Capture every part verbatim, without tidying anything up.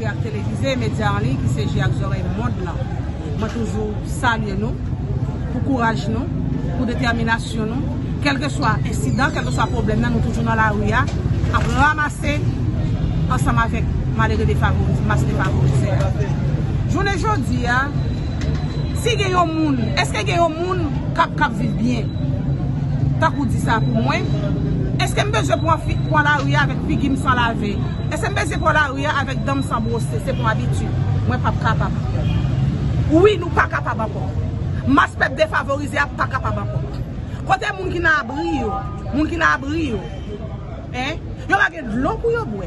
Ak televize, medya an liy ki se je ak zòrèy mond lan. Mwen toujou salye nou pou kouraj nou, pou detèminasyon nou. Kèlkeswa ensidan, kèlkeswa pwoblèm nan, nou toujou nan lari a, ap ranmase ansanm avèk malere defavorize, mas defavorize a. Jounen jodi a, si gen yon moun, èske gen yon moun k ap, k ap viv byen? Tankou di sa pou mwen, èske m bezwen pran fi-, pran lari a avèk figi m san lave? Èske m bezwen pran lari a avèk dan m san bwose? Se pou abitid. Mwen p ap kapab ankò. Wi, nou pa kapab ankò. Mas pèp defavorize a pa kapab ankò. Kote moun ki nan abri yo? Moun ki nan abri yo? Hein? Yo pa gen dlo pou yo bwè.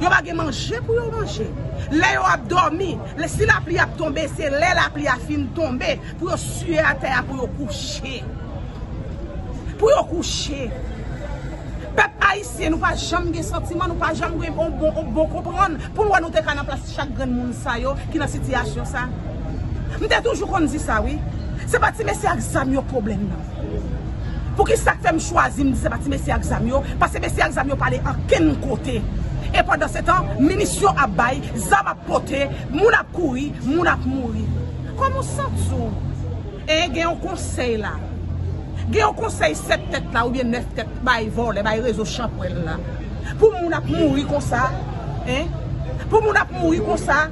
Yo pa gen manje pou yo manje. Lè yo ap dòmi, lè, si lapli ap tonbe, se lè lapli a fin tonbe pou yo siye atè a, pou yo kouche. Pou yo kouche. Pèp ayisyen, nou pa janm gen santiman, nou pa janm gen bon, bon, bon konprann. Pou n wè nou te ka nan plas chak grenn moun sa yo ki nan sitiyasyon sa. M te toujou konn di sa, wi. Se pa ti mesye ak zam yo pwoblèm nan. Poukisa k fè m chwazi m di se pa ti mesye ak zam yo? Paske mesye ak zam yo pa ale ankenn kote. E pandan se tan, minisyon ap bay, zam ap pote, moun ap kouri, moun ap mouri. Kòman w santi w? E gen yon konsèy la. Gen yon konsèy sèt tèt la oubyen nèf tèt bay vòlè, bay rezo chanpwèl la. Pou moun ap mouri konsa, hein? Pou moun ap mouri konsa,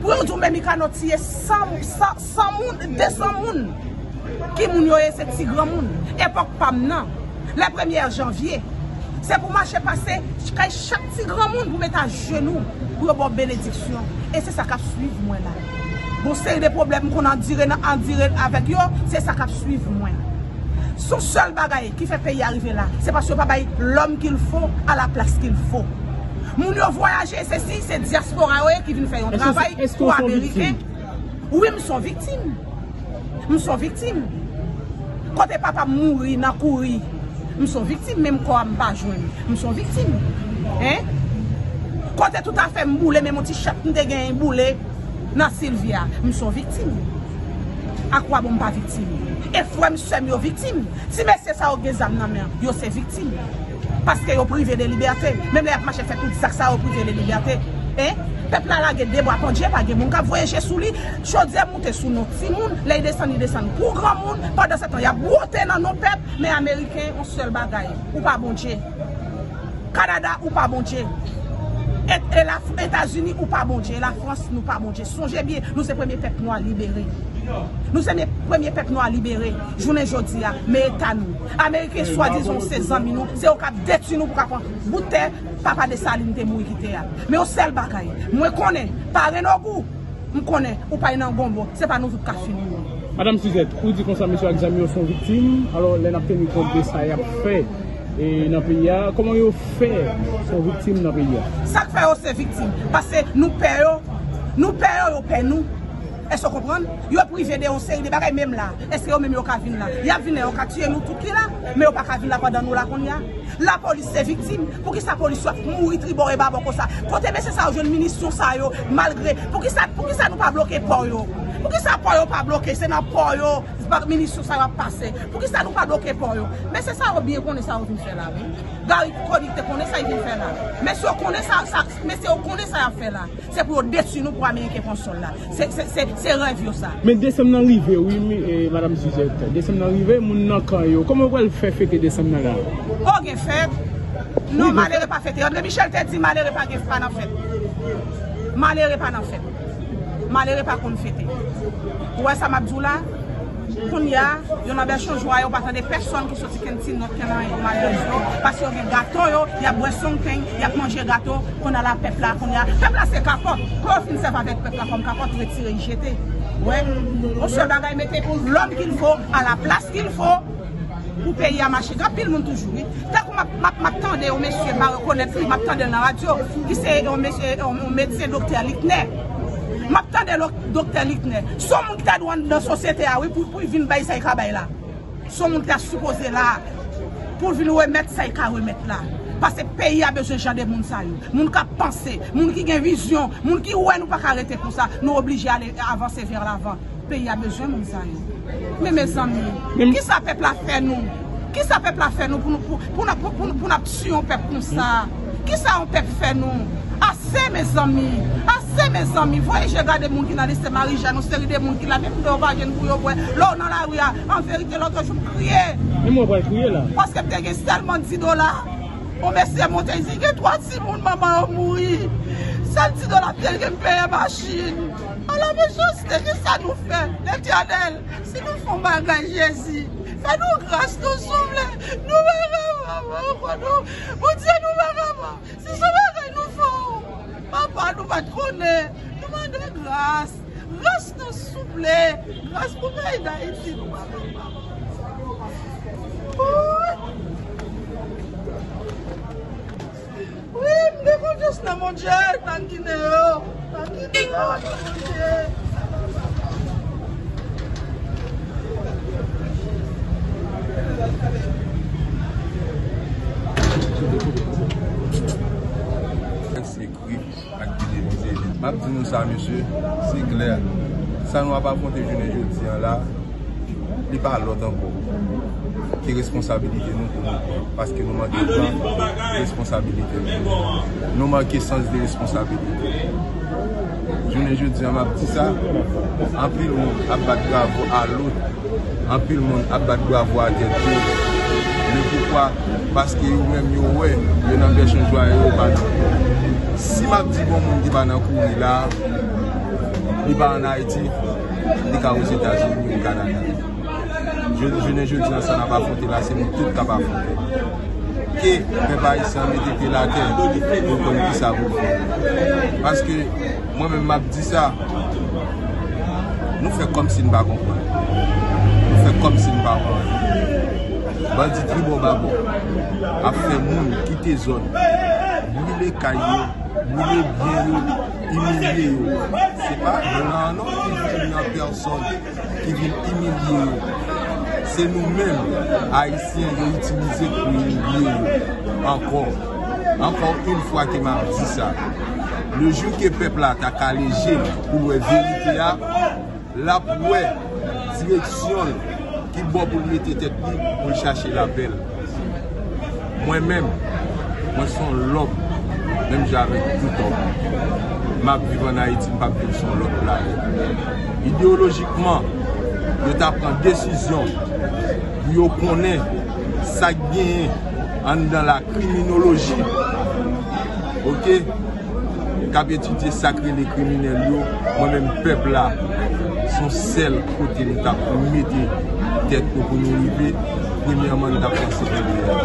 pou yo di w menm Mikano tiye san, san, san moun, de san moun. Ki moun yo ye? Se ti granmoun. Epòk pa m nan, lè premyè janvye, se pou mache pase kay chak ti granmoun pou mete ajenou pou yo ba w benediksyon. E se sa k ap swiv mwen la. Gon seri de pwoblèm m konn andire nan, andire avèk yo, se sa k ap swiv mwen. Se yon sèl bagay ki fè peyi a rive la, se paske yo pa bay l'homme qu'il faut à la place qu'il faut. Moun yo vwayaje, se si, se dyaspora yo ye ki vin fè yon travay pou Ameriken. Wi, m se yon viktim. M se yon viktim. Kote papa m mouri nan kouri, m se yon viktim, menm kò a m pa jwenn. M se yon viktim. Hein? Kote tout afè m boule, menm yon ti chat m te genyen boule nan Silvya, m se yon viktim. Akwabon m pa viktim? E frè m, sè m yo viktim. Ti mesye sa yo gen zam nan men yo, se viktim. Paske yo prive de libète. Menm lè y ap mache fè tout zak sa yo, prive de libète. Hein? Pèp la lage de bwa pandye, pa gen moun k ap voye je sou li. Chodyè moute sou non timoun, lè y desann, y desann pou granmoun. Pandan se tan, y ap bwote nan non pèp. Men Ameriken, yon sèl bagay, ou pa Bondye. Kanada, ou pa Bondye. E, e la, Etazini, ou pa Bondye. Lafrans, nou pa Bondye. Sonje byen, nou se premye pèp nwa libere. Nou se me-, premye pèp nwa libere. Jounen jodi a, men eta nou. Ameriken, swadizan, se zanmi nou. Se yo k ap detwi nou pou ka pran bout tè papa Desalin te mouri kite a. Men yon sèl bagay, mwen konnen, pa Renogou, m konnen, ou pa nan gonbo, se pa nou tout k ap fini nou. Madanm Suzette, ou di konsa mesye ak zam yo se yon viktim, alò lè n ap teni kont de sa y ap fè, e, nan peyi a, kòman yo fè se yon viktim nan peyi a? Sa k fè yo se viktim? Paske nou pè yo, nou pè yo, yo pè nou. Èske w konprann? Yo prive de yon seri de bagay menm la. Èske yo menm yo ka vin la? Y ap vin la, yo ka tiye nou tout ki la, men yo pa ka vin la pandan nou la kounye a. Lapolis se viktim. Poukisa polis yo ap mouri tribò e babò konsa? Kote mesye sa yo jwenn minisyon sa yo, malgre? Poukisa, poukisa nou pa bloke pò yo? Poukisa pò yo pa bloke? Se nan pò yo minisyon sa yo ap pase. Poukisa nou pa bloke pò yo? Mesye sa yo byen konnen sa yo vin fè la, wi. Gary Conille te konnen sa y vin fè la. Mesye yo konnen sa, sa, mesye yo konnen sa y ap fè la. Se pou yo detwi nou pou Ameriken pran sòl la. Se, se, se, se rèv yo sa. Men desanm nan rive, wi, mi-, e, Madanm Suzette. Desanm nan rive, moun nan kan yo. Kòman yo pral fè fete desanm nan la? O, gen fèt. Non, wi, gen malere fèt. Pa fete. André Michel te di malere pa gen, pa nan fèt. Malere pa nan fèt. Malere pa konn fete. Ou wè sa m ap di w la? Kounye a, yo nan bèchon jwa, yo pa tande pèsonn ki soti kenn ti nòt, kenn anyen pou madanm yo, paske yo gen gato yo, y ap bwè songpeng, y ap manje gato, kounye a la pèp la, kounye a, pèp la se kapòt, kon yo fin sèvi avèk pèp la kòm kapòt, retire, y jete. Wè, yon sèl bagay, mete l'homme qu'il faut à la place qu'il faut pou peyi a mache. Gen anpil moun toujou, wi. Tankou m ap, m ap, m ap tande yon mesye, m pa rekonèt li, m ap tande l nan radyo, ki se yon mesye, yon, yon medsen, Doktè Liknè. M ap tande lo-, Doktè Liknè. Se yon moun ki ta dwe anndan sosyete a, wi, pou, pou l vin bay sa l ka bay la. Se yon moun ki ta sipoze la pou l vin remèt sa l ka remèt la. Paske peyi a bezwen jan de moun sa yo. Moun k ap panse, moun ki gen vizyon, moun ki wè nou pa ka rete konsa, nou oblije ale avanse vè lavan. Peyi a bezwen moun sa yo. Men mezanmi, kisa pèp la fè nou? Kisa pèp la fè nou pou nou, pou, pou n ap, pou, pou, pou n ap tiye yon pèp konsa? Kisa yon pèp fè nou? Asi Ase, mezanmi! Ase, mezanmi! Voye je gade moun ki nan lise Marijèn, yon seri de moun ki la, menm dlo yo pa jwenn pou yo bwè. Lè w nan lari a, an verite, lòt jou m kriye. Menm mwen pral kriye la. Paske m te gen sèlman dis dola. Yon mesye monte, li di, "Gen twa timoun, manman yo mouri. Sèl dis dola m te gen, m peye machin." Ala mechanste, kisa nou fè? Letènèl, si nou fè yon bagay, Jezi, fè nou gras, nou souple. Nou pa kapab ankò, nou. Bondye, nou pa kapab. Si se bagay nou fè w, papa, nou pa t konnen. Nou mande gras. Gras nou, souple. Gras pou peyi Dayiti, nou pa kapab. Wi, m gen konfyans nan Bondye, nan Ginen yo. Nan Ginen yo, nan Bondye. Mèsi. Wi, ak ki devize. M ap di nou sa, mesye, se klè. Sa nou ap afwonte jounen jodi a la, li pa lòt ankò ke responsabilite nou pou nou pran. Paske nou manke pran responsabilite nou. Nou manke sans de responsabilite. Jounen jodi a, m ap di sa, anpil moun ap bat bravo a lòt. Anpil moun ap bat bravo a tèt yo. Men poukwa? Paske yo menm yo wè, yo nan vèsyon jwa yo, yo pa nan. Si m ap di gon moun ki pa nan kouri la, li pa ann Ayiti, li ka Ozetazini, li Kanada. Jodi, jounen jodi a, sa n ap afwonte la, se nou tout k ap afwonte. Ke pèp ayisyen an mete pye l atè pou l konn kisa pou l fè. Paske mwen menm m ap di sa, nou fè kòmsi n pa konprann. Nou fè kòmsi n pa konprann. Bandi tribò babò ap fè moun kite zòn, brile kay yo, brile byen yo, imilye yo. Se pa blan an non ki vin an pèsòn ki vin imilye yo. Se nou menm, Ayisyen, yo itilize pou imilye yo. Ankò, ankò yon fwa ke m ap di sa. Le jou ke pèp la ta kale je l pou l wè verite a, l ap wè direksyon l, ki bò pou l mete tèt li, pou l chache lapè l. Mwen menm, mwen se yon lòm, menm jan avèk tout òm. M ap viv ann Ayiti, m p ap viv sou yon lòt planèt. Ideyolojikman, yo ta pran desizyon pou yo konnen sa k genyen anndan la kriminoloji. Oke? K ap etidye sa k rele kriminèl yo, mwen menm pèp la, se yon sèl kote nou t ap mete tèt nou pou nou rive. Premyèman, nou t ap pran C P B A.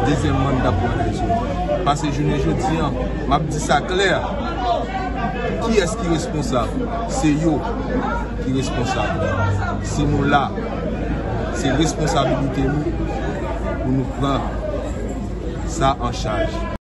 Dezyèmman, nou t ap pran Lèzòd. Paske jounen jodi a, m ap di sa klè, kiyès ki responsab? Se yo ki responsab. Si nou la, se responsabilite nou pou nou pran sa an chaj.